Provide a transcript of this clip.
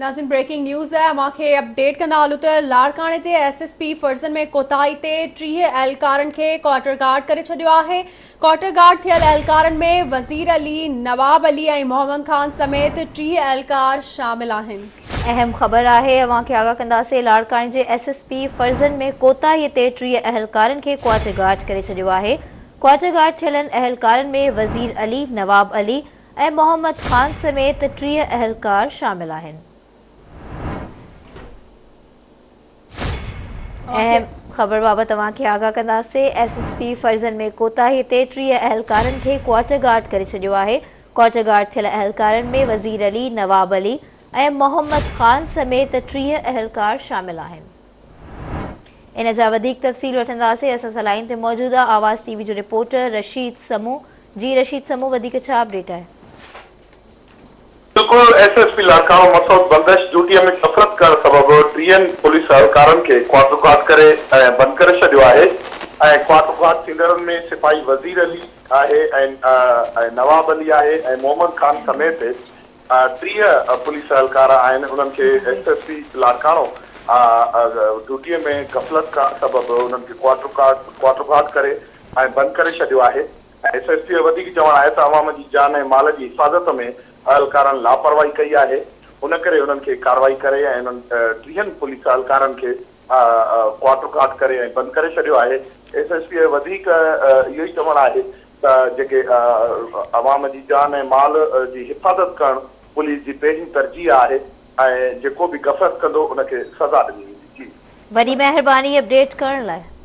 ناظرين breaking news اوهان کي اپڊيٽ ڪندا هلون ته لاڙڪاڻي جي ايس ايس پي فرضن ۾ ڪوتاهي تي 30 اهلڪارن کي ڪوارٽر گارڊ ڪري ڇڏيو آهي ڪوارٽر گارڊ ٿيل اهلڪارن ۾ وزير علي، نواب علي ۽ محمد خان سميت 30 اهلڪار شامل آهن. اهم خبر آهي اوهان کي آگاهه ڪنداسين لاڙڪاڻي جي ايس ايس پي فرضن ۾ ڪوتاهي تي 30 اهلڪارن کي ڪوارٽر گارڊ ڪري ڇڏيو آهي ڪوارٽر گارڊ ٿيلن اهلڪارن ۾ وزير علي، نواب علي ۽ محمد خان سميت 30 اهلڪار شامل آهن. اهم خبر بابت اوهان کي آگاهه ڪنداسين، ايس ايس پي فرضن ۾ ڪوتاهي تي 30 اهلڪارن کي ڪوارٽر گارڊ ڪري ڇڏيو آهي، ڪوارٽر گارڊ ٿيل اهلڪارن ۾ وزير علي، نواب علي ۽ محمد خان سميت 30 اهلڪار شامل آهن. ان جا وڌيڪ تفصيل وٺنداسين اسان سان لائين تي موجود آ آواز ٽي وي جو رپورٽر رشيد سمون جي رشيد سمون وڌيڪ ڇا اپڊيٽ آهي. بلڪل S S P Larkana Masood Bangash ڊيوٽيء ۾ غفلت ڪرڻ سبب ٽيهن پوليس اهلڪارن کي ڪوارٽر گارڊ ڪري ۽ بند ڪري ڇڏيو آهي ۽ ڪوارٽر گارڊ ٿيندڙن ۾ سپاهي وزير علي آهي ۽ نواب علي آهي ۽ محمد خان سميت 30 پوليس اهلڪار آهن انهن کي ايس ايس پي لاڙڪاڻو ڊيوٽيء ۾ غفلت ڪرڻ سبب انهن کي ڪوارٽر ڪوارٽر گارڊ ڪري ۽ بند ڪري ڇڏيو آهي ۽ ايس ايس پي جو وڌيڪ چوڻ آهي ته عوام جي جان ۽ مال جي حفاظت ۾ اهلڪارن لاپرواهي ڪئي آهي ان ڪري انهن کي ڪارروائي ڪري ۽ انهن ٽيهن پوليس اهلڪارن کي ڪوارٽر گارڊ ڪري ۽ بند ڪري ڇڏيو آهي. ايس ايس پي جو وڌيڪ اهو ئي چوڻ آهي ته جيڪي عوام جي جان ۽ مال جي حفاظت ڪرڻ پوليس جي پهرين ترجيح آهي ۽ جيڪو به غفلت ڪندو ان کي سزا ڏني ويندي. جي. وڏي مهرباني اپڊيٽ ڪرڻ لاء.